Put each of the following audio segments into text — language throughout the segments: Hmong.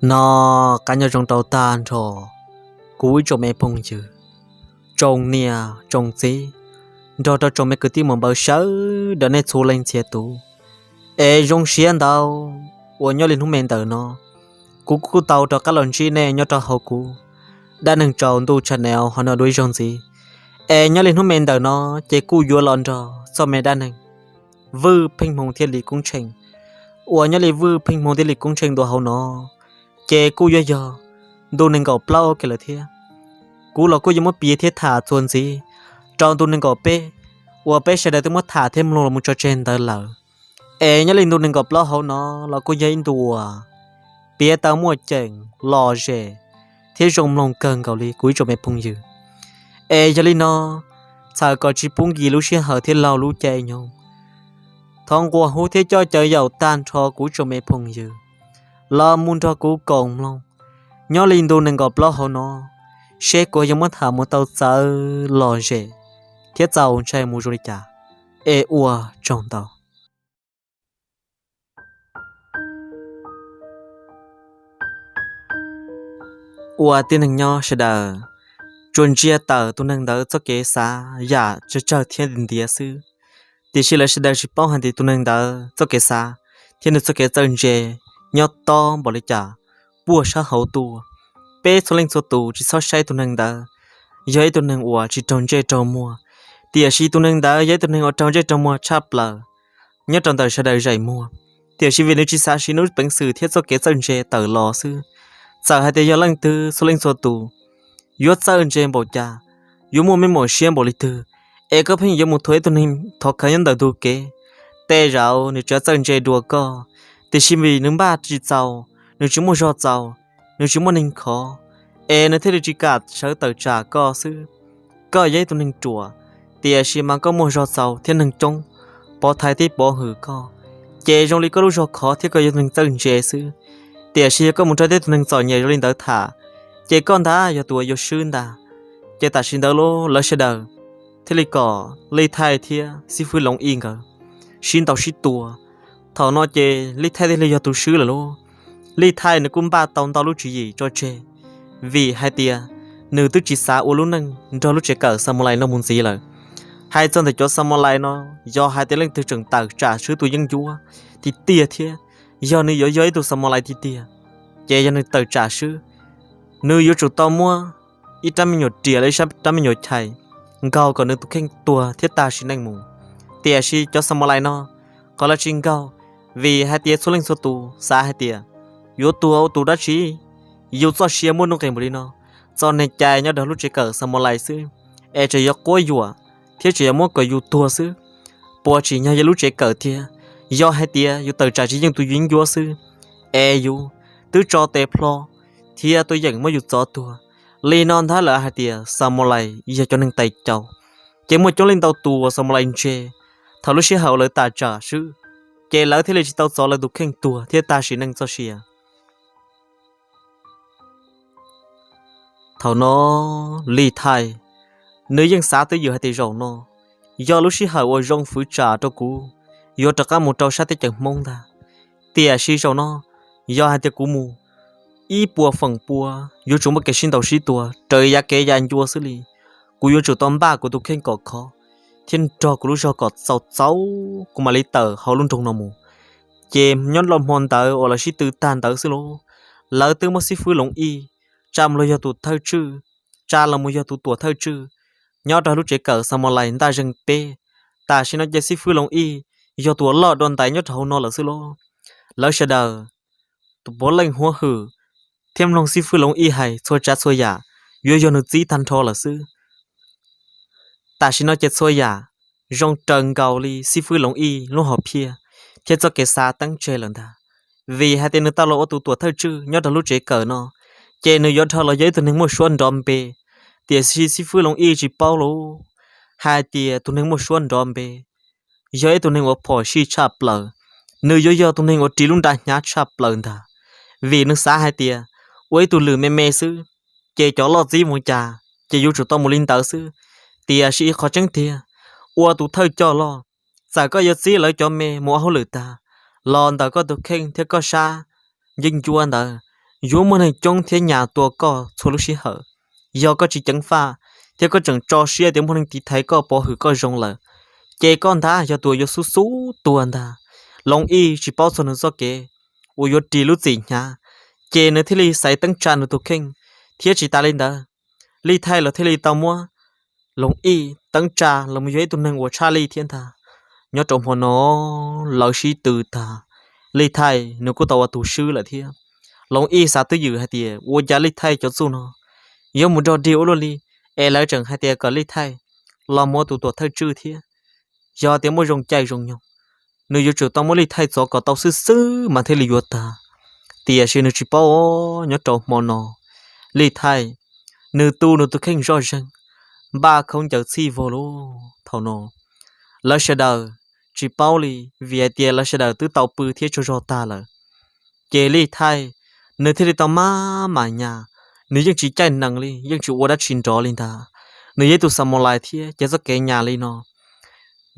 No, qab nyob zoo rau tag nrho kuv ib tsoom me phooj ywg, tsoom niam tsoom txiv, nrog rau tsoom me kwv tij muam npawg sawv daws nej txhua leej txhia tus. Es zoo siab ntau uas nyob li hnub me ntawm no, kuv kuj tau rov qab los ntsib nej nyob rau hauv kuv dab neeg tsaus ntuj channel hov no dua ib zaug ntxiv. Es nyob li hnub me ntawm no, ces kuj yuav los nrog txoj me dab neeg Vwj Pheej Hmoo thiab Lis Koob Tsheej, uas nyob li Vwj Pheej Hmoo thiab Lis Koob Tsheej dua hauv no, ces kuj yuav yog ntu nees nkaum plaub kiag lawm thiab. Kuv los kuj yuav muab piav thiab tham txuas ntxiv rau ntu nees nkaum peb uas peb sawv daws twb muab tham thiab mloog los mus tso tseg ntawd lawm. Es nyob li ntu nees nkaum plaub hauv no los kuj yog ib ntu uas piav tau muaj ceem lom zem thiab zoo mloog kawg nkaus li kuv ib tsoom me phooj ywg. Es yog li no, txhawm kom tsis pub nkim lub sij hawm thiab laug lub caij nyoog, thov nquas hu thiab coj caw yaum tag nrho kuv ib tsoom me phooj ywg los mus nrog kuv koom mloog nyob li ntu nees nkaum plaub hauv no, seb kuv yuav muab tham mus tau txawv lom zem thiab txaus ntshai mus zoo li cas. Es ua tsaug ntau. Ua tib neeg nyob sawv daws tsuas ntsia tawm tus neeg ntawd txoj kev xav yam tsawg tsawg thiab ntiav xwb, tiam sis lawv sawv daws tsis paub hais tias tus neeg ntawd txoj kev xav thiab nws txoj kev txawj ntse nyob tob npaum li cas puag sab hauv tuaj. Peb txhua leej txhua tus tsis txhob saib tus neeg ntawd yog ib tug neeg uas tsis raug ntsej raug muag, tiam sis tus neeg ntawd yog ib tug neeg uas raug ntsej raug muag tshaj plaws nyob rau ntawm sawv daws zais muag, tiam sis vim nws tsis xav siv nws lub peev xwm thiab txoj kev txawj ntse tawm los xwb. Txawm hais tias yog leej twg txhua leej txhua tus yuav txawj ntse npaum cas, yuav muaj meej mom siab npaum li twg, es koj pheej yuav mus thuam ib tug neeg thov khawv nyob ntawm ntug kev, tej zaum nws tsuas txawj ntse dua koj, tiam sis vim nws npaj tsis txaus, nws tsis muaj zog txaus, nws tsis muaj neeg khov, es nws thiaj li tsis kam sawv tawm tsam koj xwb. Koj yog ib tug neeg ruam, tiam sis mas koj muaj zog txaus thiab neeg coob pov thaiv thiab pov hwm koj, ces zoo li koj lub zog khov thiab koj yog neeg txawj ntse xwb. Tiam sis yog koj mus nrog tej tus neeg txom nyem zoo li ntawd tham, ces koj ntag yog tus uas yuav swb ntag. Ces tam sim ntawd lawv sawv daws thiaj li kom Lij Thaij thiab xib fwb Loov Ij nkawd sib ntaus sib tua. Thaum no ces Lij Thaij thiaj li yog tus swb lawm lauj. Lij Thaij nws kuj npaj tau ntau lub tswv yim tso tseg, vim hais tias nws twb tsis xav ua lub neej nrog lub tsev kawm Xa Mos Lais no mus ntxiv lawm. Hais txog ntawm cov Xa Mos Lais no, yog hais tias leej twg tseem tawm tsam swb tus yeeb ncuab tiag tiag thiab yog nws yuav yog ib tug Xa Mos Lais tiag tiag, ces yog nws tawm tsam swb, nws yuav tsum tau muab ib rab me nyuam riam los ib rab me nyuam chais nkaug kom nws tus kheej tuag thiab tag sim neej mus. Tiam sis cov Xa Mos Lais no, qhov lawv tsis nkaug, vim hais tias txhua leej txhua tus xav hais tias yuav tuag ua tus dab tsi, yus txoj sia muaj nuj nqis npaum li no, txom nyem cai nyob rau lub tsev kawm Xa Mos Lais xwb, es tseem yuav quab yuam thiab tseem yuav muab kom yus tuag xwb. Puas tsim nyog yog lub tsev kawm thiab, yog hais tias yus tawm tsam tsis yeej tus yeeb ncuab xwb, es yus twb tso tes plho thiab tuaj yeem muab yus txov tuag. Li no ntag lawv hais tias Xa Mos Lais yog cov neeg tais caus. Ces muaj coob leej ntau tus uas Xa Mos Lais ntse, thaum lub sij hawm uas lawv tawm tsam swb, ces lawv thiaj li tsis tau txov lawv tus kheej tuag thiab tag sim neej txoj sia. Thaum no Lij Thaij nws yeej xav twj ywm hais tias zaum no yog lub sij hawm uas zoo fwv tsam rau kuv yuav rov qab mus rau sab teb chaws Hmoob ntag. Tiam sis zaum no yog hais tias kuv mus, ib puas feem pua yuav tsum muaj kev sib ntaus sib tua raws yav kev yav ncua xwb li. Kuv yuav tsum tau npaj kuv tus kheej kom khov thiab nrog kuv lub zog kom txaus txaus kuv mam li tawm hauv lub nroog no mus. Ces nyob rau hmo ntawd uas lawv sib tw tag ntawd xwb lauj, lawv twb muab xib fwb Loov Ij tsa mus los yog tus thawj tswj, tsa los mus yog tus tuam thawj tswj nyob rau lub tsev kawm Xa Mos Lais Ntaj Zeeg peb. Tam sim no ces xib fwb Loov Ij yog tus uas loj dua ntais nyob rau hauv no lawm xwb lauj. Lawv sawv daws tus puav leej huab hwm thiab mloog xib fwb Loov Ij hais txhua tsav txhua yam, yuav yog nws txib tag nrho lawm xwb. Tam sim no ces txhua yam zoo raws nkaus li xib fwb Loov Ij lub hom phiaj thiab txoj kev xav teeb tseg lawm ntag. Vim hais tias nws tau los ua tus tuam thawj tswj nyob rau lub tsev kawm no, ces nws yuav dhau los yog ib tug neeg muaj suab nrov npe. Tiam sis xib fwb Loov Ij tsis paub lauj, hais tias tus neeg muaj suab nrov npe yog ib tug neeg uas phom sij tshaj plaws, nws yuav yog tus neeg uas ris lub nra hnyav tshaj plaws ntag. Vim nws xav hais tias ua ib tug lwm me me xwb, ces cov loj txib mus cas ces yuav tsum tau mus li ntawd xwb. Tiam sis qhov tseeb tiag, ua tus thawj coj loj, txawm koj yuav txib lawv cov me mus ua hauj lwm tag, los ntawm koj tus kheej thiab koj sab yeeb ncuab ntawd, yuav muaj neeg coob thiab nyas tua koj txhua lub sij hawm. Yog koj tsis ceev faj thiab koj tseem tso siab tias muaj neeg tiv thaiv koj, pov hwm koj zoo lawm, ces koj ntag yog tus yuav xub xub tuag ntag. Loov Ij tsis paub txog nws txoj kev uas yuav ris lub txim hnyav, ces nws thiaj li xaiv teeb tsa nws tus kheej. Thiab tsis tas li ntawd, Lij Thaij los thiaj li tau muab Loov Ij teeb tsa los mus yog ib tug neeg uas tshaj lij thiab ntag. Nyob rau hmo no lawv sib tw tag, Lij Thaij nws kuj tau ua tus swb lawm thiab. Loov Ij xav twj ywm hais tias ua cas Lij Thaij cov txuj no yuav mus dog dig ua luaj li, es lawv tseem hais tias kom Lij Thaij los mus ua tus tuam thawj tswj thiab. Yog tias muaj zoo caij zoo nyoog, nws yuav tsum tau muab Lij Thaij txov kom tau xwb xwb mas thiaj li yuav tag. Tiam sis nws tsis paub, nyob rau hmo no Lij Thaij nws tu nws tus kheej zoj zeeg, npaj khaub ncaws txhij vog lug. Thaum no lawv sawv daws tsis paub li, vim hais tias lawv sawv daws twb tau pw thiab tsaug zog tag lawm. Ces Lij Thaij nws thiaj li tau maj mam nyas, nws yeej tsis caij nees li, yeej tsis ua dab tsi nrov li ntag. Nws yog ib tug Xamalais thiab ces txoj kev nyas li no,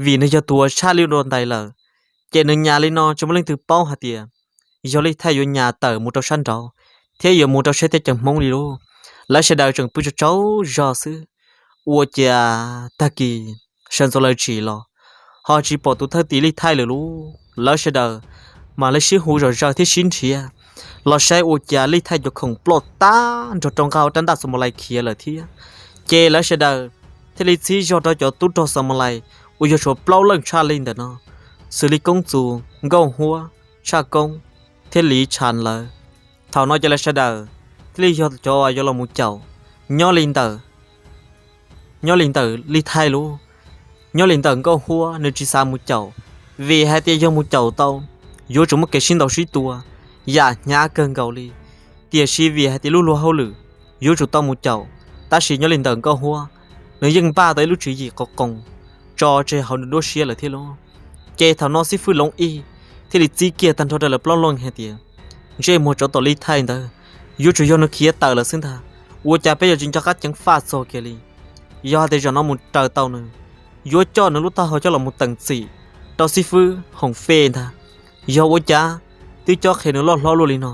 vim nws yog tus uas tshaj lij dua ntais lawm, ces nws nyas li no tsis muaj leej twg paub hais tias yog Lij Thaij yuav nyas tawm mus rau sab nraud thiab yuav mus rau sab teb chaws Hmoob li lauj. Lawv sawv daws tseem pw tsaug tsaug zog xwb, ua cas tag kis sawv ntxov lawv tsim los ho tsis pom tus thawj tim Lij Thaij lawm lauj. Lawv sawv daws mam li sib hu zom zaws thiab sib nrhiav los saib ua cas Lij Thaij cov khoom ploj tag nrog rau nqaj hauv rab ntaj Xamalais khiav lawm thiab. Ces lawv sawv daws thiaj li txhib zog rau cov tub rog Xamalais uas yog tshuav plaub leej tshaj lij ntawm no, xws li Koob Txus, Nkauj Huab, Tshaj Koob thiab Liv Tshav lawv. Thaum no ces lawv sawv daws thiaj li yog cov uas yuav los mus caum nyob li ntawm nyob li ntawm Lij Thaij lauj. Nyob li ntawm Nkauj Huab nws tsis xav mus caum, vim hais tias yog mus caum tau yuav tsum muaj kev sib ntaus sib tua yam hnyav kawg nkaus li. Tiam sis vim hais tias lub luag hauj lwm yuav tsum tau mus caum, tab sis nyob li ntawm Nkauj Huab nws yeej npaj tau ib lub tswv yim qos qoos tso tseg hauv nws nruab siab lawm thiab lauj. Ces thaum no xib fwb Loov Ij thiaj li txib kiag tag nrho rau lawv plaub leeg hais tias, ntsej muag tsov tom Lij Thaij ntawd yuav tsum yog nws khiav tawm lawm xwb ntag. Ua cas peb yuav tsis nco qab ceev faj txog kiag li? Yog hais tias zaum no mus raws tau nws, yuav coj nws lub taub hau coj los mus teem txim rau xib fwb Hoom Fej ntag. Yog ua cas twb cob qhia nws loj hlob luaj li no,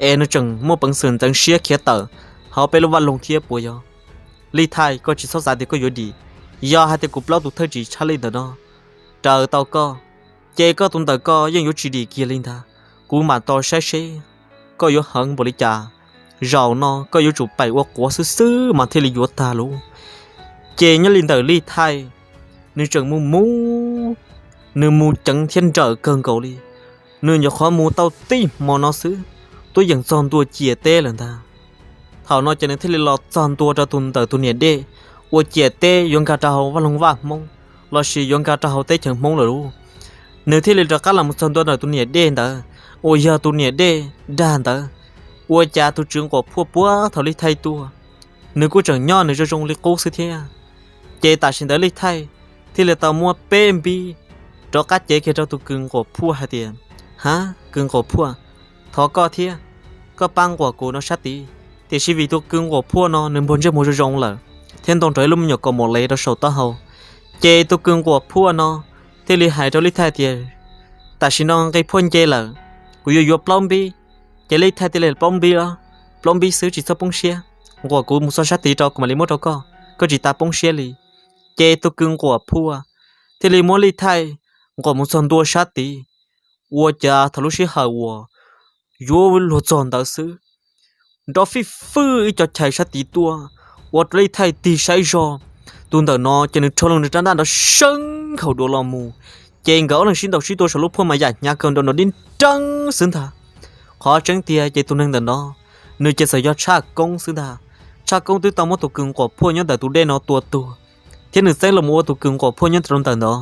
es nws tseem muaj peev xwm ntxeev siab khiav tawm hauv peb lub vaj loog thiab puas yog? Lij Thaij, koj tsis txhob xav tias koj yuav dim. Yog hais tias kuv plaub tus thawj tsim tshaj lij ntawm no raws tau koj, ces koj tus ntawm koj yeej yuav tsis dim kiag li ntag. Kuv mam tos saib seb koj yuav heev npaum li cas. Zaum no koj yuav tsum paim ua quav xwb xwb mas thiaj li yuav tag lauj. Ces nyob li ntawm Lij Thaij, nws tseem mus mus, nws mus ceev thiab nrawm kawg nkaus li. Nws nyuam qhuav mus tau tib hmo no xwb, twb yeej txog ntua ciam teb lawm ntag. Thaum no ces nws thiaj li los txog ntua rau tus ntawm tus niam dej uas ciam teb yuav nkag rau hauv vaj loog vaj Hmoob lossis yuav nkag rau hauv teb chaws Hmoob lawm lauj. Nws thiaj li rov qab los mus txog ntua ntawm tus niam dej ntawd uas yog tus niam dej dag ntawd. Ua cas tus tswv Nquam Phuaj puag thaum Lij Thaij tuaj, nws kuj tseem nyob nws zoo zoo li qub xwb thiab. Ces tam sim ntawd Lij Thaij thiaj li tau muab peb npib rov qab cev kiag rau tus kws Nquam Phuaj hais tias, ha, kws Nquam Phuaj, thov koj thiab, koj pab nquam kuv no sab tid. Tiam sis vim tus kws Nquam Phuaj no nws npog ntsej muag zoo zoo lawm thiab ntoo rau ib lub me nyuam kaus mom lev rau saum taub hau, ces tus kws Nquam Phuaj no thiaj li hais rau Lij Thaij tias, tam sim no nqi phuaj nce lawm, kuv yuav yuav plaub npib. Ces Lij Thaij thiaj li, plaub npib los? Plaub npib xwb, tsis txhob poob siab. Nquam kuv mus txog sab tid rau kuv mam li muab rau koj, koj tsis tas poob siab li. Ces tus kws Nquam Phuaj thiaj li muab Lij Thaij nquam mus txog ntua sab tid. Ua cas thaum lub sij hawm uas yuav luag txog ntawd xwb, nrov fij fwj ib co chais sab tid tuaj, ua rau Lij Thaij tig saib zog. Tus ntawm no ces nws rho loo nws rab ntaj nrov seeb nkhaus dua los mus, ces nkawd ob leeg sib ntaus sib tua saum lub phuaj mas yam hnyav kawg nrov nrov dib nreeb xwb ntag. Qhov tseeb tiag ces tus neeg ntawm no nws ces txawm yog Tshaj Koob xwb ntag. Tshaj Koob twb tau muab tus kws Nquam Phuaj nyob ntawm tus dej no tua tuag, thiab nws txeeb los mus ua tus kws Nquam Phuaj nyob rau ntawm ntawd.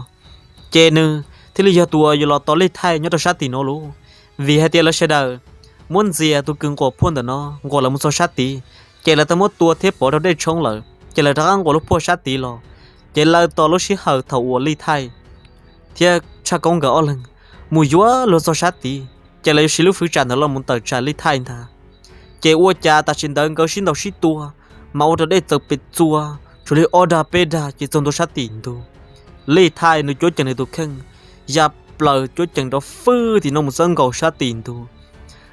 Ces nws thiaj li yog tus uas yuav los tos Lij Thaij nyob rau sab tim no lauj, vim hais tias lawv sawv daws muab ntxias tus kws Nquam Phuaj ntawm no nquam los mus txog sab tid, ces lawv tau muab tua thiab pov rau dej tshoob lawm, ces lawv rov qab nquam lub phuaj sab tid los. Ces lawv tos lub sij hawm thaum uas Lij Thaij thiab Tshaj Koob nkawd ob leeg mus yuav luag txog sab tid, ces lawv yuav siv lub fwv tsam ntawd los mus tawm tsam Lij Thaij ntag. Ces ua cas tam sim ntawd nkawd sib ntaus sib tua, mas ua rau dej txawm pes txua, tshuav li ob dag peb dag ces txog ntua sab tim ntug. Lij Thaij nws cuab ceev nws tus kheej, ya plaws cuab ceev nrov fwj tim no mus txawb nkaus sab tim ntug.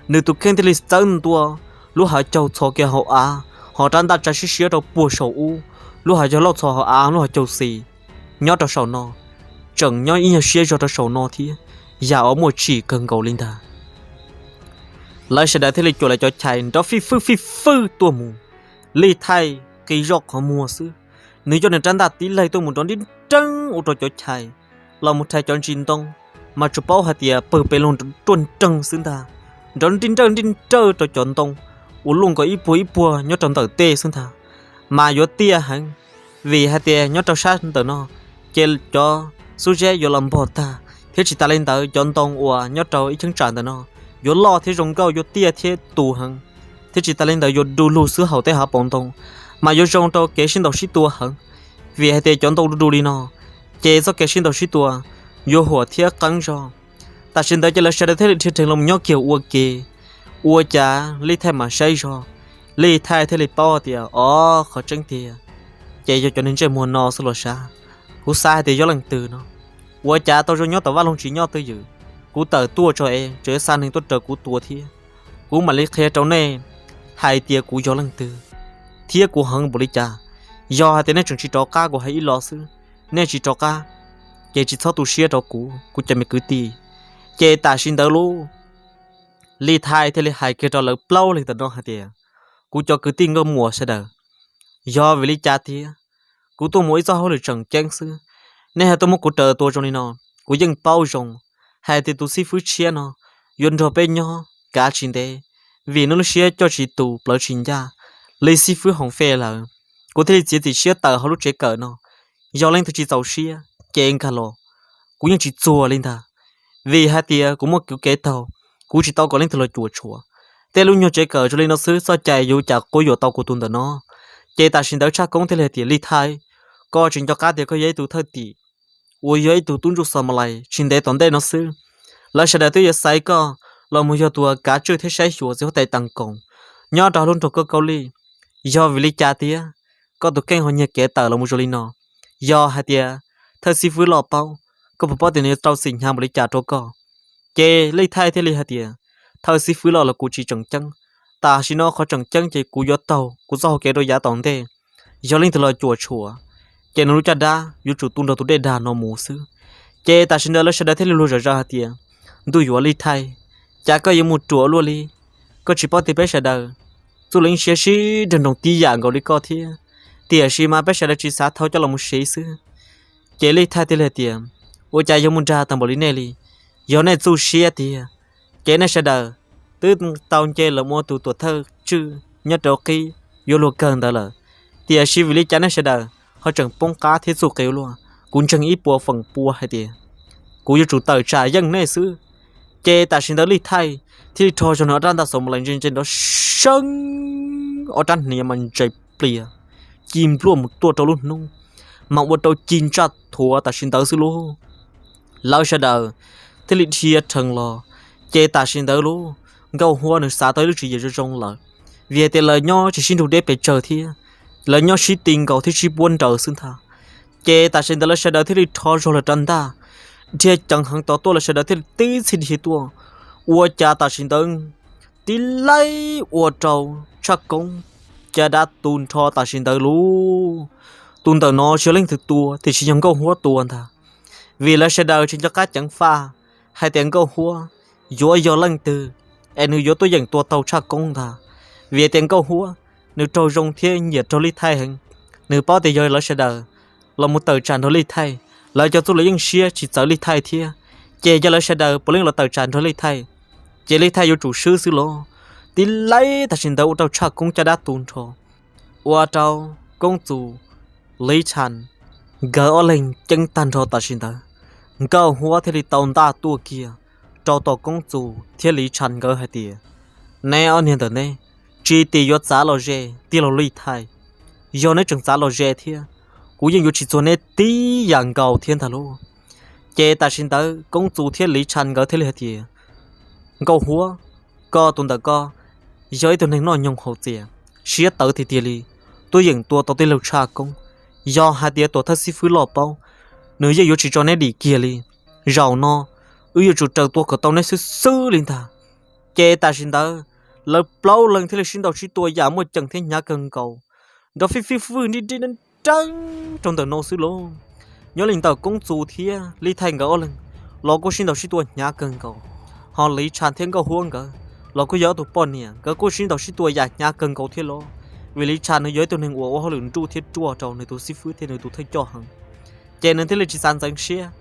Nws tus kheej thiaj li txawb ntua lub hav caug txhos kiag hauv av, ho rab ntaj tsa siab siab rau puag saum ub, lub hav caug loj txhos hauv av, lub hav caug xis nyob rau saum no, tseem nyob ib nyuag siab zog rau saum no thiab, yam uas muaj tsim kawg nkaus li ntag. Lawv sawv daws thiaj li cuam lawv cov chais nrov fij fwj fij fwj tuaj mus. Lij Thaij qi zoj qhov muag xwb, nws coj nws rab ntaj tib leeg tuaj mus nrov nrij nreej ua rau cov chais los mus rhais cov ntsis ntoo, mas tsuas paub hais tias pawg pes lug ruaj nreeg xwb ntag, nrov nrij nrawj nrij nrawj rau cov ntoo uas luaj nkaus ib puag ib puag nyob rau ntawm tej xwb ntag, mas yuav tiaj heev, vim hais tias nyob rau sab ntawm no ces cov xub zeb yuav los npog tag, thiab tsis tas li ntawd cov ntoo uas nyob rau ib cheeb tsam ntawm no yuav loj thiab zoo nkauj, yuav tiaj thiab tus heev, thiab tsis tas li ntawd yuav du lug xwb hauv tej hav paus ntoo, mas yuav zoo rau kev sib ntaus sib tua heev, vim hais tias cov ntoo du du li no ces txoj kev sib ntaus sib tua yuav huam thiab qeeb zog. Tam sim ntawd ces lawv sawv daws thiaj li dhia rhees los nyob kiag ua ke, ua cas Lij Thaij mas saib zog, Lij Thaij thiaj li paub tias, o, qhov tseeb tiag ces yog cov neeg ntsej muag no xwb los sav. Kuv xav hais tias yog leej twg no, ua cas tau zoo nyob tom vaj loog tsis nyob twj ywm, kuv tawm tuaj tso es tseem xa neeg tuaj raws kuv tua thiab. Kuv mam li qhia rau nej hais tias kuv yog leej twg thiab kuv heev npaum li cas. Yog hais tias nej tseem tsis rov qab, kuv hais ib los xwb, nej tsis rov qab ces tsis txhob tu siab rau kuv, kuv cov me kwv tij. Ces tam sim ntawd lub Lij Thaij thiaj li hais kiag rau lawv plaub leeg tam no hais tias, kuv cov kwv tij nkauj muam sawv daws, yog vim li cas tiag, kuv tuaj mus ib txoj hauj lwm tseem ceeb xwb, nej ho tuaj muab kuv raws tua zoo li no. Kuv yeej paub zoo hais tias tus xib fwb tshiab no yuav nrog peb nyob kav tsis ntev, vim nws lub siab coj tsis tus plawv tsis ncaj li xib fwb Hoos Fej lawm. Kuv thiaj li txiav txim siab tawm hauv lub tsev kawm no. Yog leej twg tsis txaus siab ces nkag los, kuv yeej tsis txuag li ntag, vim hais tias kuv muaj kuv kev taug, kuv tsis tau kom leej twg los cuam tshuam. Tej lub nyuag tsev kawm zoo li no xwb, txoj cai yuav cas quab yuam tau kuv tus ntawm no. Ces tam sim ntawd Tshaj Koob thiaj li hais tias, Lij Thaij, koj tsis nco qab tias koj yog ib tug thawj tim uas yog ib tug tub ntsuj xos mas lais tsis ntev tom ntej no xwb, lawv sawv daws twb yuav xaiv koj los mus yog tus kav tswj thiab saib xyuas txiv huab tais Teem Koom nyob rau lub nroog Koj Kaub Lij. Yog vim li cas tiag koj tus kheej ho nyiag kev tawm los mus zoo li no? Yog hais tias thawj xib fwb loj paub, koj puas paub tias nws yuav rau txim hnyav npaum li cas rau koj? Ces Lij Thaij thiaj li hais tias, Thawj xib fwb loj los kuv tsis tseem ceeb, tam sim no qhov tseem ceeb ces kuv yuav taug kuv txoj hau kev rau yav tom ntej. Yog leej twg los cuam tshuam ces nws lub caj dab yuav tsum tu nrog tus dej dag no mus xwb. Ces tam sim ntawd lawv sawv daws thiaj li luag zom zaws hais tias, Ntuj yuav Lij Thaij, cas koj yuav mus ruam luaj li? Koj tsis paub tias peb sawv daws txuj leej siab sib nrog nroos tib yam nkaus li koj thiab, tiam sis mas peb sawv daws tsis xav thau coj los mus siv xwb. Ces Lij Thaij thiaj li hais tias, Ua cas yuav mus nrag tag npaum li nej li? Yog nej txuj siab tiag ces nej sawv daws twb tau nce los mus ua tus tuam thawj tswj nyob rau qib yuav luag kawg ntawd lawm, tiam sis vim li cas nej sawv daws ho tseem poob qab thiab txuj qe luaj? Kuv ntseeg ib puas feem pua hais tias kuv yuav tsum tawm tsam yeej nej xwb. Ces tam sim ntawd Lij Thaij thiaj li rho zog nws ob rab ntaj xaus mas lais ntse ntse nrov seeb, ob rab hniav mas ntsais plias ci npluaj mus tuaj rau lub hnub, mas ua rau ci ntsaj thuav tam sim ntawd xwb lauj. Lawv sawv daws thiaj li dhia rhees los. Ces tam sim ntawd lauj, Nkauj Huab nws xav tau ib lub tswv yim zoo zoo lawm, vim hais tias lawv nyob tsis sib nrug deb pes tsawg thiab, lawv nyob sib ti nkaus thiab sib puab nraws xwb ntag. Ces tam sim ntawd lawv sawv daws thiaj li rho zog lawv rab ntaj, dhia ceev heev tod tuaj, lawv sawv daws thiaj li tib txhij dhia tuaj. Ua cas tam sim ntawd tib laib ua rau Tshaj Koob caj dab tu nrho tam sim ntawd lauj. Tus ntawm no tsis yog leej twg tua tiam sis yog Nkauj Huab tua ntag, vim lawv sawv daws tsis nco qab ceev faj hais tias Nkauj Huab yuav yog leej twg es nws yuav tuaj yeem tua tau Tshaj Koob ntag, vim hais tias Nkauj Huab nws raug zoo thiab nyiam raug Lij Thaij heev. Nws paub tias yog lawv sawv daws los mus tawm tsam nrog Lij Thaij, lawv cov txuj lus yeej siab tsis txawv Lij Thaij thiab, ces yog lawv sawv daws puav leej los tawm tsam nrog Lij Thaij, ces Lij Thaij yuav tsum swb xwb los. Tib laib tam sim ntawd ua rau Tshaj Koob caj dab tu nrho, ua rau Koob Txus, Liv Tshas nkawd ob leeg ceeb tag nrho tam sim ntawd. Nkauj Huab thiaj li tau ntaj tuaj kiag rau tom Koob Txus thiab Liv Tshas nkawd hais tias, Neb ob niag ntawm neb tsis tim yuav txav los ze tiag los Lij Thaij? Yog neb tseem txav los ze thiab, kuv yeej yuav tsis txuag neb tib yam nkaus thiab ntag lauj. Ces tam sim ntawd Koob Txus thiab Liv Tshas nkawd thiaj li hais tias, Nkauj Huab, koj tus ntawm koj yog ib tug neeg noj nyoog haus txias, siab tawv tiag tiag li, tuaj yeem tua tau tij laug Tshaj Koob. Yog hais tias tuam thawj xib fwb loj paub, nws yeej yuav tsis tso neb dim kiag li. Zaum no wb yuav tsum raws tua kom tau neb xwb xwb li ntag. Ces tam sim ntawd Lawv plaub leeg thiaj li sib ntaus sib tua yam muaj ceem thiab hnyav kawg nkaus, nrov fij fij fwj nrib nrib nreeb rau ntawm no xwb lauj. Nyob li ntawm Koob Txus thiab Lij Thaij nkawd ob leeg los kuj sib ntaus sib tua hnyav kawg nkaus. Ho Li Tshas thiab Nkauj Huab nkawd los kuj yog ob tug poj niam, nkawd kuj sib ntaus sib tua yam hnyav kawg nkaus thiab lauj. Vim Li Tshas nws yog ib tug neeg uas ua hauj lwm nruj thiab ruaj rau nws tus xib fwb thiab nws tus thawj coj heev, ces nws thiaj li tsis xav ntxeev siab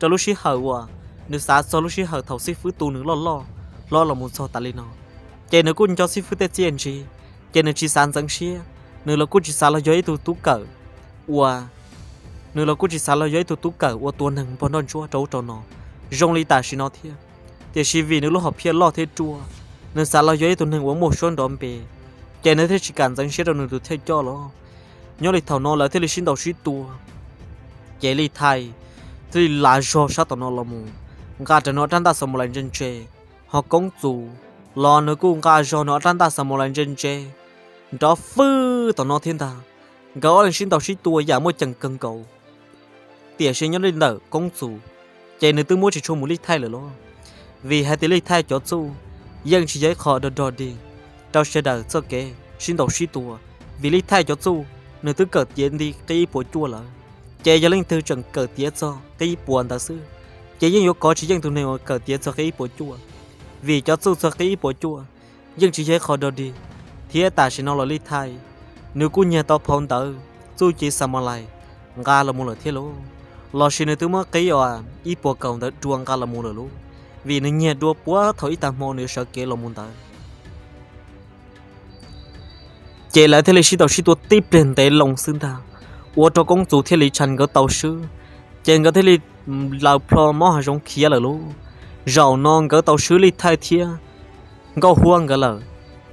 rau lub sij hawm uas nws xav txog lub sij hawm thaum xib fwb tu nws loj loj hlob los mus txog tas li no, ces nws kuj nco xib fwb tej txiaj ntsig, ces nws tsis xav ntxeev siab, nws los kuj tsis xav los yog ib tug tub kawm ua nws los kuj tsis xav los yog ib tug tub kawm ua tua neeg npog nroj ntsuab rau ub rau no zoo li tam sim no thiab. Tiam sis vim nws lub hom phiaj loj thiab ruaj, nws xav los yog ib tug neeg uas muaj suab nrov npe, ces nws thiaj tsis kam ntxeev siab rau nws tus thawj coj los. Nyob li thaum no lawv thiaj li sib ntaus sib tua, ces Lij Thaij thiaj li lav zog sab tom no los mus nqa rawv nws ob rab ntaj xos mus lais ntse ntse, ho Koob Txus los nws kuj nqa zog nws ob rab ntaj xos mus lais ntse ntse nrov fwj tom no thiab ntag. Nkawd ob leeg sib ntaus sib tua yam muaj ceem kawg nkaus. Tiam sis nyob li ntawm Koob Txus, ces nws twb muab tsis tshua mus Lij Thaij lawm lauj, vim hais tias Lij Thaij cov txuj yeej tsis yog ib qho dog dog dig rau sawv daws txoj kev sib ntaus sib tua, vim Lij Thaij cov txuj nws twb kawm tiav nti qib ib puas cuaj lawm, ces yog leej twg tseem kawm tiav txog qib ib puas ntawd xwb, ces yeej yuav kov tsis yeej tus neeg uas kawm tiav txog qib ib puas cuaj, vim cov txuj txog qib ib puas cuaj yeej tsis yog ib qho dog dig. Thiab tam sim no los Lij Thaij nws kuj nyiag tau phau ntawv txuj ci Xas Mas Lais nqa los mus lawm thiab lauj, lossis nws twb muab qib uas ib puas kaum ntawd dua nqa los mus lawm lauj, vim nws nyiag dua puag thaum ib tag hmo nws yuav sawv kev los mus ntawd. Ces lawv thiaj li sib ntaus sib tua tib pliag ntev loo xwb ntag, ua rau Koob Txus thiab Li Tshas nkawd tau swb, ces nkawd thiaj li laws plho mob hav zoov khiav lawm lauj. Zaum no nkawd tau swb Lij Thaij thiab Nkauj Huab nkawd lawm,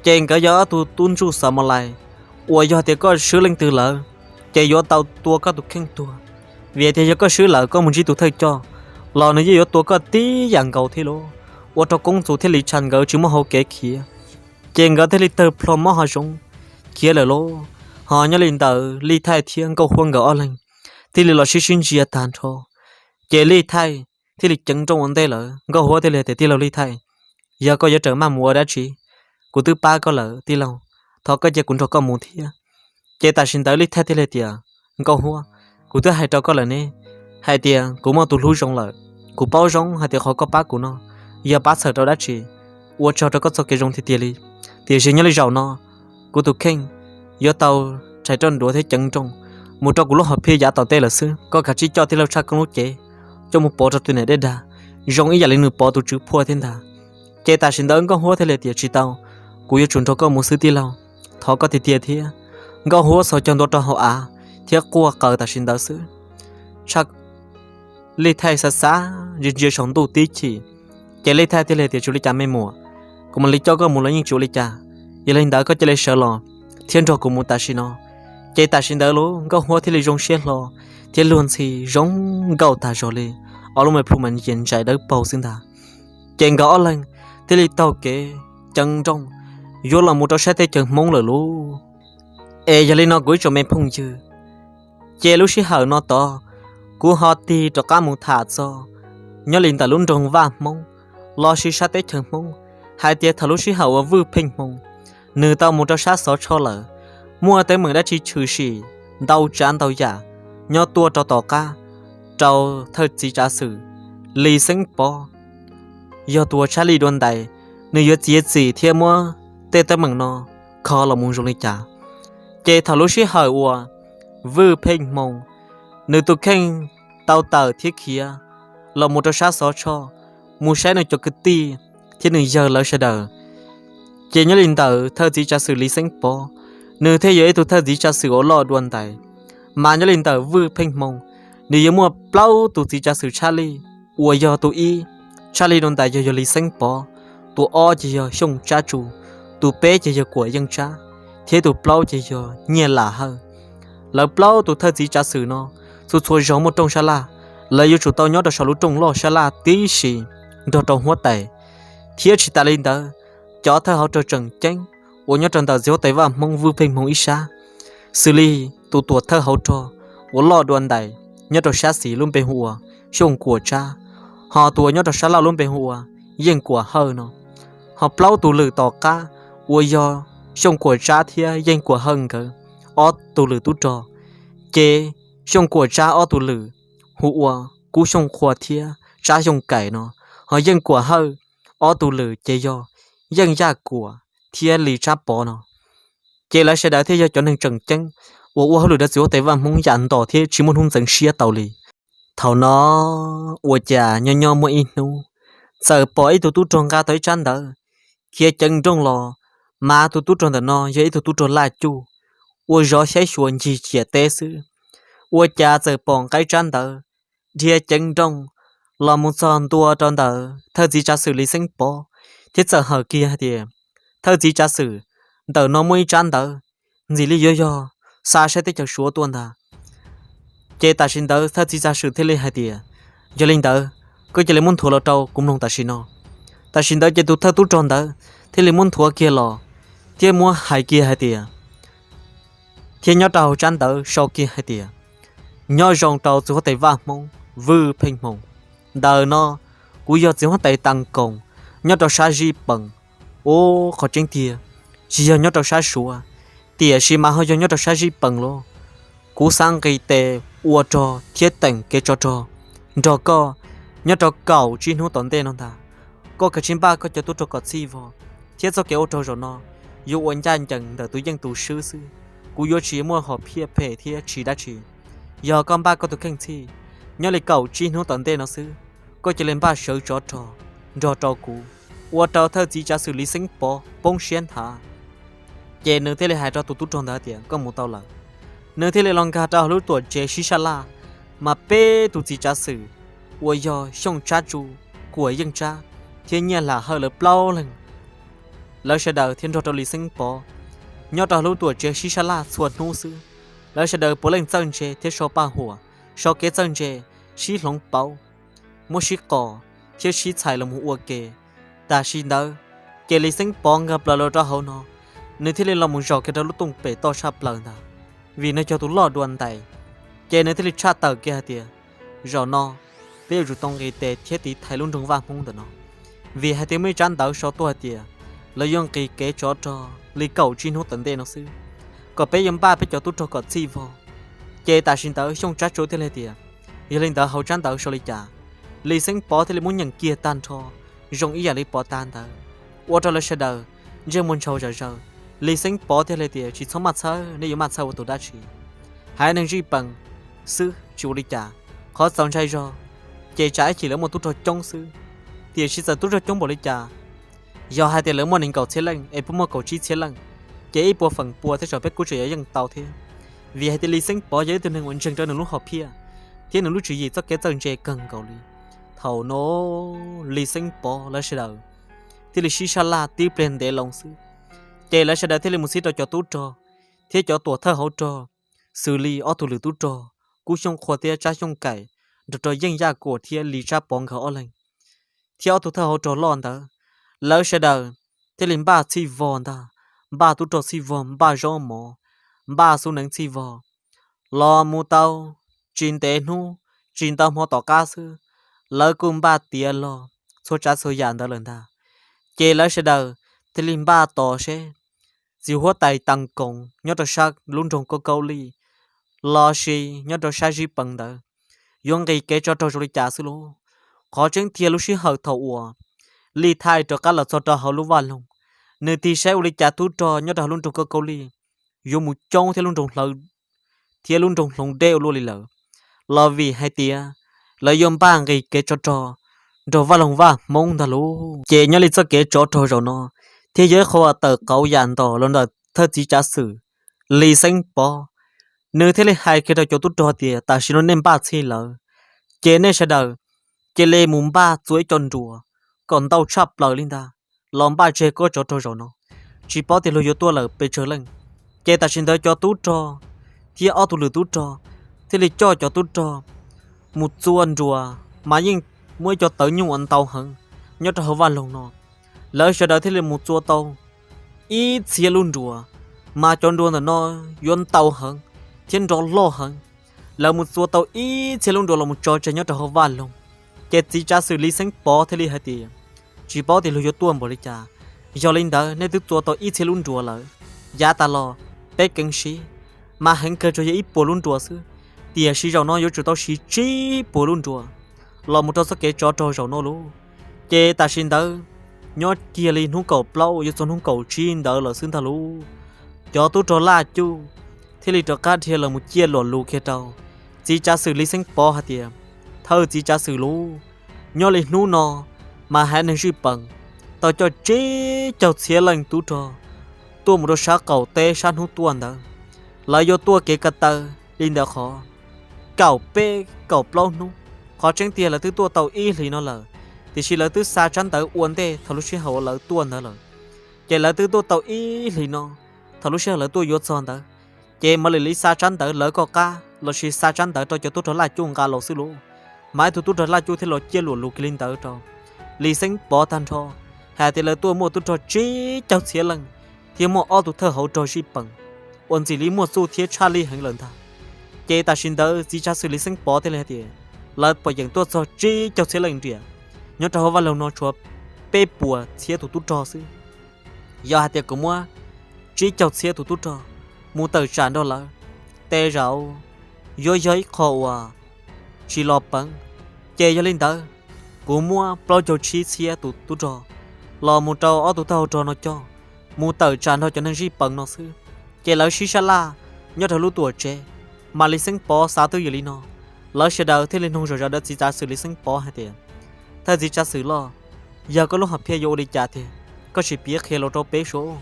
ces nkawd yog ob tug tub ntsuj Xas Mas Lais uas yog tias koj swb leej twg lawm, ces yuav tau tua koj tus kheej tuag, vim tias yog koj swb lawm koj mus ntsib tus thawj coj los nws yeej yuav tua koj tib yam nkaus thiab lauj. Ua rau Koob Txus thiab Li Tshas nkawd tsis muaj hauv kev khiav, ces nkawd thiaj li tawg plho mob hav zoov khiav lawm lauj. Ho nyob li ntawd Lij Thaij thiab Nkauj Huab nkawd ob leeg thiaj li los sib sib ntsia tag nrho, ces Lij Thaij thiaj li ceev nrooj ua ntej lawm. Nkauj Huab thiaj li hais tias, Tij laug Lij Thaij, yog koj yuav rawm maj mus ua dab tsi, kuv twb pab koj lawm tij laug, thov koj cia kuv nrog koj mus thiab. Ces tam sim ntawd Lij Thaij thiaj li tias, Nkauj Huab, kuv twb hais rau koj lawm ne, hais tias kuv muaj tus hlub zoo lawm. Kuv paub zoo hais tias qhov koj pab kuv no yog pab txhawm rau dab tsi, ua tsaug rau koj txoj kev zoo tiag tiag li. Tiam sis nyob li zaum no, kuv tus kheej yuav tau rhais roj nruav thiab ceev nrooj mus rau kuv lub hom phiaj yav tom ntej lawm xwb. Koj kav tsij coj tij laug Tshaj Koob lub cev coj mus pov rau tus niam dej dag, zoo ib yam li nws pov tus tswv phuaj thiab ntag. Ces tam sim ntawd Nkauj Huab thiaj li tias, Tsis tau, kuv yuav tsum nrog koj mus xwb tij laug, thov koj tiag tiag thiab. Nkauj Huab txhos caug ntua rau hauv av thiab quaj qw tam sim ntawd xwb. Tshaj Lij Thaij xav xav ntsia ntsia saum ntuj tib chim, ces Lij Thaij thiaj li tias, Tsis ua li cas me muam, kuv mam li coj koj mus los yeej tsis ua li cas. Yog li ntawd koj cia li sawv los thiab nrog kuv mus tam sim no. Ces tam sim ntawd los Nkauj Huab thiaj li zoo siab hlo thiab luag ntxhi zoo nkauj tag zog li, ob lub me plhu mas yias ntsais dawb paug xwb ntag. Ces nkawd ob leeg thiaj li taug kev ceev nrooj yuav los mus rau sab teb chaws Hmoob lawm lauj. Es yog li no kuv ib tsoom me phooj ywg, ces lub sij hawm no tod kuv ho tig rov qab mus tham txog nyob li ntawm lub nroog Vaj Hmoob lossis sab teb chaws Hmoob, hais tias thaum lub sij hawm uas Vwj Pheej Hmoo nws tau mus rau sab Xov Tshoj lawm, muaj teeb meem dab tsi tshwm sim ntau tsav ntau yam nyob tuaj rau tom qab rau thawj txiv tsav xwm Lis Xeeb Pov, yog tus uas Tshab Lij dua ntais, nws yuav txiav txim thiab muab tej teeb meem no kho los mus zoo li cas. Ces thaum lub sij hawm uas Vwj Pheej Hmoo nws tus kheej tau tawm thiab khiav los mus rau sab Xov Tshoj mus saib nws cov kwv tij thiab nws yawg lawv sawv daws, ces nyob li ntawm thawj txiv tsav xwm Lis Xeeb Pov, nws thiaj yog ib tug thawj txiv tsav xwm uas loj dua ntais. Mas nyob li ntawm Vwj Pheej Hmoo, nws yuav muaj plaub tus txiv tsav xwm Tshab Lij, uas yog tus ib, Tshab Lij dua ntais yog, yog Lis Xeeb Pov, tus ob ces yog Xyooj Tsab Tsu, tus peb ces yog Kuam Yeej Tsab, thiab tus plaub ces yog Nyiaj Lam Hawj. Lawv plaub tus thawj txiv tsav xwm no, txhua txhua zaug muaj rooj sab laj, lawv yuav tsum tau nyob rau saum lub rooj loj sab laj tib si nrog rau huab tais. Thiab tsis tas li ntawd, cov thawj hauv rog tseem ceeb uas nyob rau ntawm txiv huab tais Vaj Hmoob Vwj Pheej Hmoo ib sab, xws li tus tuam thawj hauv rog uas loj dua ntais nyob rau sab xis lub npe hu ua Xyooj Kuam Tsab, ho tus uas nyob rau sab laug lub npe hu ua Yeej Kuam Hawj no, ho plaub tus lwm tom qab uas yog Xyooj Kuam Tsab thiab Yeej Kuam Hawj nkawd ob tug lwm tub rog. Ces Xyooj Kuam Tsab ob tug lwm hu ua Kub Xyooj Qhua thiab Tsab Xyooj Kaim no, ho Yeej Kuam Hawj ob tug lwm ces yog Yeej Yaj Kuam thiab Lis Tsab Pov no. Ces lawv sawv daws thiaj yog cov neeg tseem ceeb uas ua hauj lwm rau txiv huab tais Vaj Hmoob yam ntos thiab tsis muaj hnub ntxeev siab tau li. Thaum no ua cas nyob nyob muaj ib hnub, txawm pom ib tug tub rog nqa tau ib tsab ntawv khiav ceev nrooj los, mas tus tub rog ntawm no yog ib tug tub rog laj cuj uas zov xyaib xyuas ncig ciam teb xwb. Ua cas txawm pom nqa ib tsab ntawv dhia ceev nrooj los mus txog ntua rau ntawm thawj txiv tsav xwm Lis Xeeb Pov, thiab txawm hawm kiag hais tias, Thawj txiv tsav xwm, ntawm no muaj ib tsab ntawv, ntxim li yuav yog xa saib teb chaws Suav tuaj ntag. Ces tam sim ntawd thawj txiv tsav xwm thiaj li hais tias, Yog li ntawd, koj cia li muab nthuav los rau kuv mloog tam sim no. Tam sim ntawd ces tus thawj tub rog ntawd thiaj li muab nthuav kiag los, thiab muab hais kiag hais tias, thiab nyob rau hauv tsab ntawv sau kiag hais tias, Nyob zoo rau txiv huab tais Vaj Hmoob Vwj Pheej Hmoo. Ntawm no kuv yog txiv huab tais Tag Koos nyob rau sab Zib Pees. Ub, qhov tseeb tiag tsis yog nyob rau sab Suav, tiam sis mas ho yog nyob rau sab Zib Pees los. Kuv xav nqis tes ua rog thiab teem kev tsov rog nrog koj nyob rau kaum tsib hnub tom ntej no ntag. Koj kav tsij npaj koj cov tub rog kom txhij vog, thiab txoj kev ua rog zaum no yuav ua ncaj ncees ntawm tus yeej tus swb xwb. Kuv yuav tsis muaj hom phiaj phem thiab tsis dab tsi. Yog koj npaj koj tus kheej txhij, nyob li kaum tsib hnub tom ntej no xwb, koj cia li npaj sawv tsov rog nrog rau kuv, ua rau thawj txiv tsav xwm Lis Xeeb Pov poob siab nthav. Ces nws thiaj li hais rau tus tub rog ntawd tias, Koj mus tau lawm. Nws thiaj li los nkag rau hauv lub tuam tsev sib sab laj, mas peb tus txiv tsav xwm uas yog Xyooj Tsab Tsu, Kuam Yeej Tsab thiab Nyiaj Lam Hawj lawv plaub leeg, lawv sawv daws thiaj nrog rau Lis Xeeb Pov nyob rau hauv lub tuam tsev sib sab laj txhua hnub xwb. Lawv sawv daws puav leej txawj ntse thiab so paj huam, so kev txawj ntse, sib hloov pauv, muab sib qom thiab sib txhais los mus ua ke. Tam sim ntawd ces Lis Xeeb Pov nkag plaws los rau hauv no, nws thiaj li los mus zaum kiag rau lub tooj pem toj tshaj plaws ntag, vim nws cog tus loj dua ntais. Ces nws thiaj li tshaj tawm kiag hais tias, Zaum no peb yuav tsum tau nqis tes thiab tiv thaiv lub nroog Vaj Hmoob ntawm no, vim hais tias muaj ib tsab ntawv sau tuaj hais tias lawv yuav nqis kev tsov rog li kaum tsib hnub tom ntej no xwb, kom peb yuav npaj peb cov tub rog kom txhij vog. Ces tam sim ntawd Xyooj Tsab Tsu thiaj li tias, Yog li ntawd hauv tsab ntawv sau li cas? Lis Xeeb Pov thiaj li muab nyeem kiag tag nrho zoo ib yam li pov tas ntawd, ua rau lawv sawv daws ntsej muag ntshaus zom zaws. Lis Xeeb Pov thiaj li tias, Tsis txhob maj txhawj, nej yuav maj txhawj ua tus dab tsi? Haiv neeg Zib Pees xwb tsis ua li cas, qhov txaus ntshai zog ces tsam ib chim lawv muaj tub rog coob xwb. Tiam sis txawm tub rog coob npaum li cas, yog hais tias lawv muaj nees nkaum txhiab leej es puab muaj kaum tsib txhiab leej, ces ib puas feem pua thiab tso peb kuj tseem yuav yeej tau thiab. Vim hais tias Lis Xeeb Pov yog ib tug neeg uas ntseeg rau nws lub hom phiaj thiab nws lub tswv yim txoj kev txawj ntse kawg nkaus li. Thaum no Lis Xeeb Pov lawv sawv daws thiaj li sib sab laj tib pliag ntev loo xwb, ces lawv sawv daws thiaj li mus txhij rau cov tub rog thiab cov tuam thawj hauv rog, xws li ob tug lwm tub rog Kub Xyooj Qhua thiab Tsab Xyooj Kaim, nrog rau Yeej Yaj Kuam thiab Lis Tsab Pov nkawd ob leeg, thiab ob tug thawj hauv rog loj ntawd. Lawv sawv daws thiaj li npaj txhij vog ntag, npaj tub rog txhij vog, npaj zaub mov, npaj xub neev txhij vog. Los mus tau tsis ntev hnub, tsis ntau hmo tom qab xwb, lawv kuj npaj tiav los txhua tsav txhua yam ntawd lawm ntag. Ces lawv sawv daws thiaj li npaj tos seb txiv huab tais Tag Koos nyob rau sab lub nroog Kaub Kaub Lij los sis nyob rau sab Zib Pees ntawd yuav nqis kev tsov rog zoo li cas xwb lauj. Qhov tseeb tiag lub sij hawm thaum uas Lis Thaij rov qab los txog rau hauv lub vaj loog, nws tig saib ua li cas tub rog nyob rau hauv lub nroog Kaub Kaub Lij yuav mus coob thiab lub nroog hlawv thiab lub nroog hloov deb ua luaj li lawm, los vim hais tias lawv yuav npaj nqis kev tsov rog nrog vaj loog Vaj Hmoob ntag lauj. Ces nyob li txoj kev tsov rog zaum no thiaj yog ib qho uas tawm qauv yam ntos los ntawm thawj txiv tsav xwm Lis Xeeb Pov. Nws thiaj li hais kiag rau cov tub rog tias, Tam sim no nej npaj txhij lawm, ces nej sawv daws cia li mus npaj txua ib co nruas kom ntau tshaj plaws li ntag, los npaj tseg kev tsov rog zaum no, tsis paub tias luag yuav tuaj lawm pes tsawg leej. Ces tam sim ntawd cov tub rog thiab ob tug lwm tub rog thiaj li coj cov tub rog mus txua nruas, mas yeej muaj ib co tawv nyuj uas ntau heev nyob rau hauv vaj loog no. Lawv sawv daws thiaj li mus txua tau ib txhiab lub nruas, mas cov nruas ntawm no yuav ntau heev thiab nrov loj heev. Lawv mus txua tau ib txhiab lub nruas los mus tso tseg nyob rau hauv vaj loog, ces txiv tsav xwm Lis Xeeb Pov thiaj li hais tias, Tsis paub tias luag yuav tuaj npaum li cas, Yog li ntawd nej twb txua tau ib txhiab lub nruas lawm, yav tas los peb keev siv mas heev kawg tsuas yog ib puas lub nruas xwb, tiam sis zaum no yuav tsum tau siv tsib puas lub nruas los mus rau txoj kev tsov rog zaum no lauj. Ces tam sim ntawd nyob kiag li hnub kaum plaub yuav txog hnub kaum tsib ntawd lawm xwb ntag lauj, cov tub rog laj cuj thiaj li rov qab dhia los mus ciaj luam lus kiag rau txiv tsav xwm Lis Xeeb Pov hais tias, thawj txiv tsav xwm lauj, nyob li hnub no mas haiv neeg Zij Pees tau coj tsib caug txhiab leej tub rog tuaj mus rau sab qaum teb sab hnub tuaj ntawd. Lawv yuav tuaj kev ko taw li ntawd qhov kaum peb kaum plaub hnub. Qhov tseeb tiag lawv twb tuaj tau ib hlis no lawm, tiam sis lawv twb xa tsab ntawv ua ntej thaum lub sij hawm uas lawv tuaj ntawd lawm. Ces lawv twb tuaj tau ib hlis no, thaum lub sij hawm lawv tuaj yuav txog ntawd, ces mam li xa tsab ntawv lawv kom qab lossis xa tsab ntawv rau cov tub rog laj cuj nqa los xwb lauj. Mas ib tug tub rog laj cuj thiaj los ciaj luam lus kiag li ntawd rau Lis Xeeb Pov tag nrho, hais tias lawv tuaj muaj tub rog tsib caug txhiab leej, thiab muaj ob tug thawj hauv rog Zij Pees uas ntxim li muaj txuj thiab tshaj lij heev lawm ntag. Ces tam sim ntawd txiv tsav xwm Lis Xeeb Pov thiaj li hais tias, lawv pom yeem tuaj txog tsib caug txhiab leej nriam, nyob rau hauv vaj loog no tshuav peb puas txhiab tus tub rog xwb. Yog hais tias kuv muab tsib caug txhiab tus tub rog mus tawm tsam nrog lawv, tej zaum yuav yog ib qho uas tsis los peev. Ces yog li ntawd, kuv muab plaub caug tsib txhiab tus tub rog los mus rau ob tug thawj hauv rog no coj mus tawm tsam nrog cov neeg Zij Pees no xwb, ces lawv sib sab laj nyob rau lub tuam tsev. Mas Lis Xeeb Pov xav twb yog li no, lawv sawv daws thiaj li noog zom zaws rau txiv tsav xwm Lis Xeeb Pov hais tias, thawj txiv tsav xwm los, yog koj lub hom phiaj yuav ua li cas tiag, koj sim piav qhia los rau peb saib.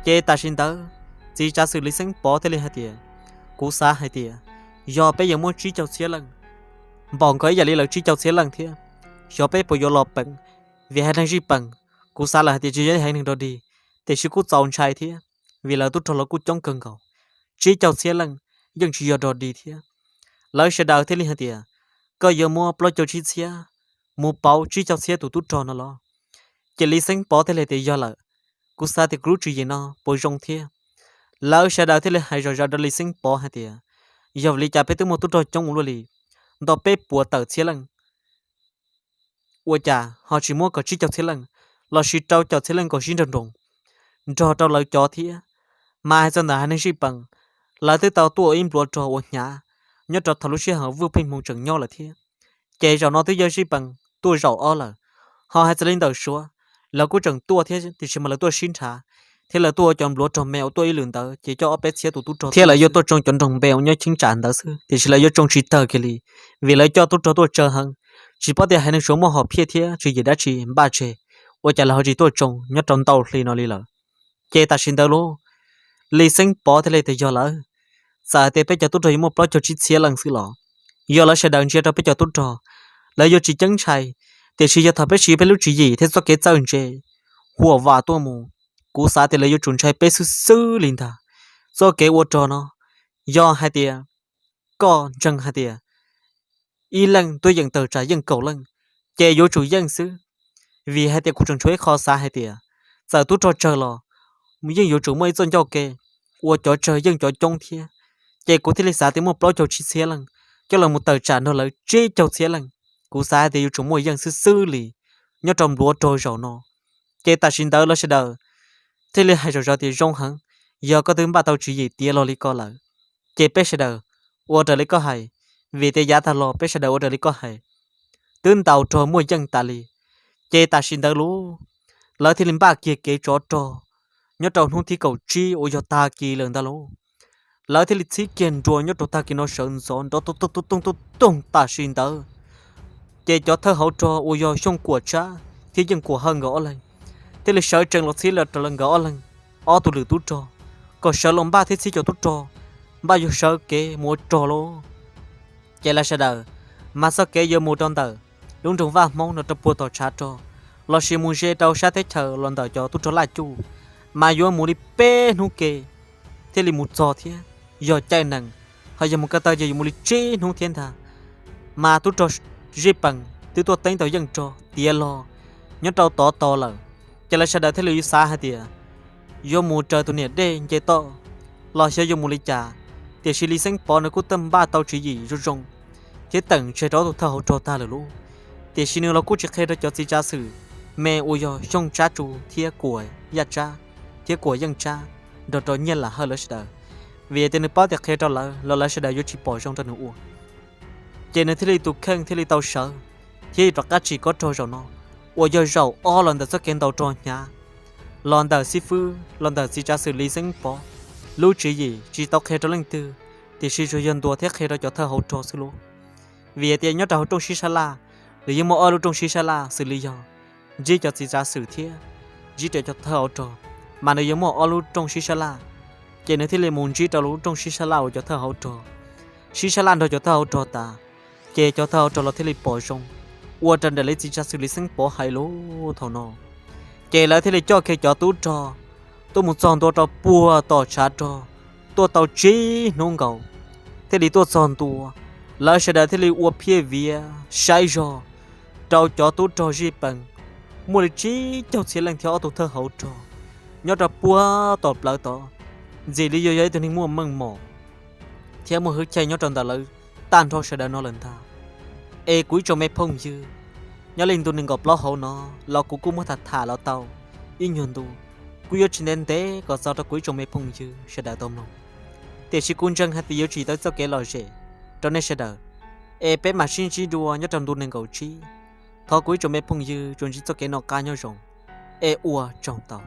Ces tam sim ntawd txiv tsav xwm Lis Xeeb Pov thiaj li hais tias, kuv xav hais tias yog peb yuav muab tsib caug txhiab leej npaum nkaus ib yam li lawv tsib caug txhiab leej thiab, xyov peb puas yuav los peev, vim haiv neeg Zij Pees, kuv xav lawm hais tias tsis yog haiv neeg dog dig, tiam sis kuj txaus ntshai thiab, vim lawv tub rog los kuj coob kawg nkaus, tsib caug txhiab leej yeej tsis yog dog dig thiab. Lawv sawv daws thiaj li hais tias, koj yuav muab plaub caug tsib txhiab mus pauv tsib caug txhiab tus tub rog no los? Ces Lis Xeeb Pov thiaj li tias, yog lawm, kuv xav tias kuv lub tswv yim no puas zoo thiab. Lawv sawv daws thiaj li hais zom zaws rau Lis Xeeb Pov hais tias, yog vim li cas peb twb muaj tub rog coob ua luaj li, ntau peb puas tawm txhiab leej, ua cas ho tsis muab kom tsib caug txhiab leej lossis rau caum txhiab leej kom sib nrog nroos nrog rau lawv cov thiab? Mas hais txog ntawm haiv neeg Zij Pees, lawv twb tau tuaj ib npluav rog uas hnyav nyob rau thaum lub sij hawm Vwj Pheej Hmoo tseem nyob lawm thiab. Ces zaum no twb yog Zij Pees tuaj zaum ob lawm. Ho hais txog li ntawm Suav, lawv kuj tseem tuaj thiab tiam sis mas lawv tuaj sib nrhav, thiab lawv tuaj ua cov npluav rog me uas tuaj ib lwm ntawd ces coj ob peb txhiab tus tub rog thiab lawv yuav tuaj tsoo cov nroog npe uas nyob cheeb tsam ntawd xwb, tiam sis lawv yuav tsoo tsis tawg kiag li, vim lawv coj tub rog tuaj tsawg heev. Tsis paub tias haiv neeg Suav muaj hom phiaj thiab tswv yim dab tsi npaj tseg, ua cas lawv ho tsis tuaj tsoo nyob rau ntau hli no li lawm. Ces tam sim ntawd lauj, Lis Xeeb Pov thiaj li tias, yog lawm, txawm hais tias peb cov tub rog yuav muaj plaub caug tsib txhiab leej xwb los, yog lawv sawv daws ntsia rau peb cov tub rog, lawv yuav tsis ceeb ntshai, tiam sis yog thaum peb siv peb lub tswv yim thiab txoj kev txawj ntse huam vam tuaj mus, kuv xav tias lawv yuav tsum ntshai peb xwb xwb li ntag. Txoj kev ua rog no, yog hais tias koj ntseeg hais tias ib leej tuaj yeem tawm tsam yeej kaum leej, ces yuav tsum yeej xwb. Vim hais tias kuv tseem tshuav ib qho xav hais tias, txawm tub rog tsawg los yeej yuav tsum muaj ib txoj ncauj ke ua cov tsawg yeej cov coob thiab. Ces kuv thiaj li xav tias muaj plaub caug tsib txhiab leej coj los mus tawm tsam nrog lawv tsib caug txhiab leej, kuv xav hais tias yuav tsum muaj yeej xwb xwb li nyob rau npluav rog zaum no. Ces tam sim ntawd lawv sawv daws thiaj li hais zom zaws tias, zoo heev, yog koj twb npaj tau tswv yim tiav los li ko lawm, ces peb sawv daws ua raws li koj hais, vim tias yav tag los peb sawv daws ua raws li koj hais, twb ntaus rog muaj yeej tas li. Ces tam sim ntawd lauj, lawv thiaj li npaj kiag kev tsov rog nyob rau hnub thib kaum tsib uas yog tag kis lawm ntag lauj. Lawv thiaj li txhib kiag nruas nyob rau tag kis no sawv ntxov nrov toog toog toog toog toog tam sim ntawd. Ces cov thawj hauv rog uas yog Xyooj Kuam Tsab thiab Yeej Kuam Hawj nkawd ob leeg thiaj li sawv tsees los txhib los rau nkawd ob leeg ob tug lwm tub rog, kom sawv los npaj thiab txhib cov tub rog npaj yuav sawv kev mus ua rog lauj. Ces lawv sawv daws mas txoj kev yuav mus rau ntawm lub nroog Vaj Hmoob no rau puag tom tshav rog, lossis mus ze rau sab teb chaws los ntawm cov tub rog Laj Cuj, mas yuav mus li peb hnub ke thiaj li mus txog thiab. Yog caij nees ho yog mus ko taw ces yuav mus li tsib hnub thiab ntag. Mas tub rog Zij Pees twb tuaj teeb tau yeej rog tiav los nyob rau tod tod lawm, ces lawv sawv daws thiaj li xav hais tias yuav mus raws tus niam dej nce toj los xyov yuav mus li cas, tiam sis Lis Xeeb Pov nws kuj tau npaj tau tswv yim zoo zoo thiab teem tseg rau ob tug thawj hauv rog tag lawm lauj. Tiam sis nws los kuj tsis qhia rau cov txiv tsav xwm me uas yog Xyooj Tsab Tsu thiab Kuam Yaj Tsab thiab Kuam Yeej Tsab nrog rau Nyiaj Lam Hawj lawv sawv daws, vim tias nws paub tias qhia rau lawv los lawv sawv daws yuav tsis pom zoo rau nws ua. Ces nws thiaj li tus kheej thiaj li tau sawv thiab rov qab tsim kob rog zaum no uas yog zaum ob los ntawm txoj kev ntaus rog hnyav los ntawm xib fwb los ntawm txiv tsav xwm Lis Xeeb Pov lub tswv yim tsis tau qhia rau leej twg, tiam sis tsuas yog ntuas thiab qhia rau cov thawj hauv rog xwb lauj. Vim tias nyob rau hauv rooj sib sab laj, nws yeej muaj ob lub rooj sib sab laj xws li yog ntsib cov txiv tsav xwm thiab ntsib rau cov thawj hauv rog, mas nws yeej muaj ob lub rooj sib sab laj. Ces nws thiaj li mus ntsib rau lub rooj sib sab laj uas cov thawj hauv rog sib sab laj nrog cov thawj hauv rog tas, ces cov thawj hauv rog los thiaj li pom zoo ua raws nraim li txiv tsav xwm Lis Xeeb Pov hais lus thaum no. Ces lawv thiaj li coj kiag cov tub rog tuaj mus txog ntua rau puag tom tshav rog, tuaj tau tsib hnub nkaus thiaj li tuaj txog ntua. Lawv sawv daws thiaj li ua phiaj viav saib zog rau cov tub rog zij pees, muaj li tsib caug txhiab leej thiab ob tug thawj hauv rog nyob rau puag tom plawv tod, ntxim li yog yog ib tug neeg muaj meej mom thiab muaj hwj chim nyob rau ntawm lawv tag nrho sawv daws no lawm ntag. Es kuv ib tsoom me phooj ywg, nyob li ntu nees nkaum plaub hauv no los kuv kuj muab tham tham los tau ib nyuag ntu, kuj yuav tsis ntev ntev kom txog rau kuv ib tsoom me phooj ywg sawv daws tau mloog. Tiam sis kuv ntseeg hais tias yuav tsis tau txoj kev lom zem rau nej sawv daws, es peb mam sib ntsib dua nyob rau ntu nees nkaum tsib. Thov kuv ib tsoom me phooj ywg tsuas ntsib txoj kev noj qab nyob zoo, es ua tsaug ntau.